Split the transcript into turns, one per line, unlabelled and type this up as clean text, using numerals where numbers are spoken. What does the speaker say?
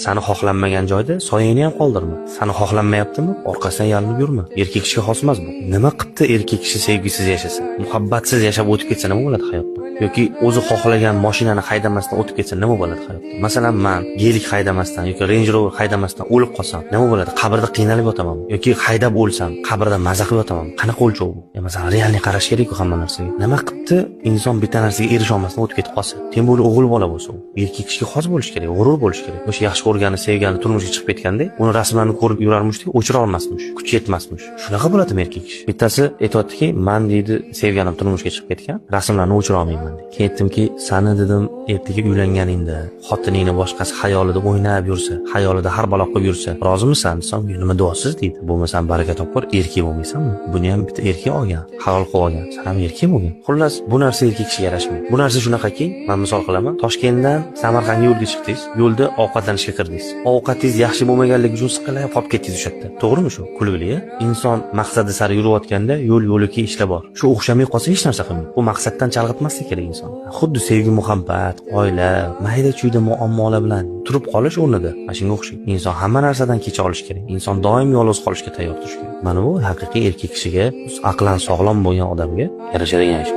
Sani xohlanmagan joyda soyangni ham qoldirma. Sani xohlanmayaptimi? Orqasidan yalinib yurma. Erkak kishiga xos emas bu. Nima qilibdi erkak kishi sevgisiz yashasa? Muhabbatsiz yashab o'tib ketsa nima bo'ladi hayotda? Yoki o'zi xohlagan mashinani haydamasdan o'tib ketsa nima bo'ladi hayotda? Masalan, man Gelik haydamasdan yoki Range Rover haydamasdan o'lib qolsam nima bo'ladi? Qabrda qiynalib yotamanmi? Yoki haydab o'lsam qabrda maza qilib yotamanmi? Qanaqa o'lchov bu? Ya masalan, реальный qarash kerak-ku hamma narsaga. Nima qilibdi inson bitta narsaga erisha olmasdan o'tib ketib qolsa? Тем более o'g'il bola bo'lsa u. Erkak kishiga xos bo'lishi kerak, g'urur bo'lishi kerak. O'sha yaxshi ko'rgani, sevgani turmushga chiqib ketganda, uni rasmlarini ko'rib yurarmishdik, o'chira olmasmish, kuchi yetmasmish. Shunaqa bo'ladimi erkak kishi? Bittasi aytyaptiki, man deydi, sevganim turmushga chiqib ketgan, rasmlarni o'chira olmayman deydi. Keyin aytdimki, sani dedim, ertaga uylanganingda xotiningni boshqasi xayolida o'ynab yursa, xayolida har balo qilib yursa, rozimisan desam, nima deyapsiz deydi. Bo'lmasam baraka topkur, erkak bo'lmaysanmi? Buni ham bitta erkak olgan, halol qilib olgan, san ham erkak bo'lgin. Xullas, bu narsa erkak kishiga yarashmaydi. Bu narsa shunaqaki, man misol qilaman, Toshkentdan Samarqandga yo'lga chiqdingiz, yo'lda ovqatlanishga kirdingiz. Ovqatingiz yaxshi bo'lmaganligi uchun siqilib qolib ketdingiz o'sha yerda. To'g'rimi shu? Kulgili, inson maqsadi sari yurayotganda yo'l yo'lakay ishlar bor. Shu o'xshamay qolsa hech narsa qilmaydi. Bu maqsaddan chalg'itmaslik kerak inson. Xuddi sevgi, muhabbat, oila, mayda chuyda muammolar bilan turib qolish o'rnida mana shunga o'xshaydi. Inson hamma narsadan kecha olishi kerak. Inson doim yolg'iz qolishga tayyor turishi kerak. Mana bu haqiqiy erkak kishiga, aqlan sog'lom bo'lgan odamga yarashadigan ish.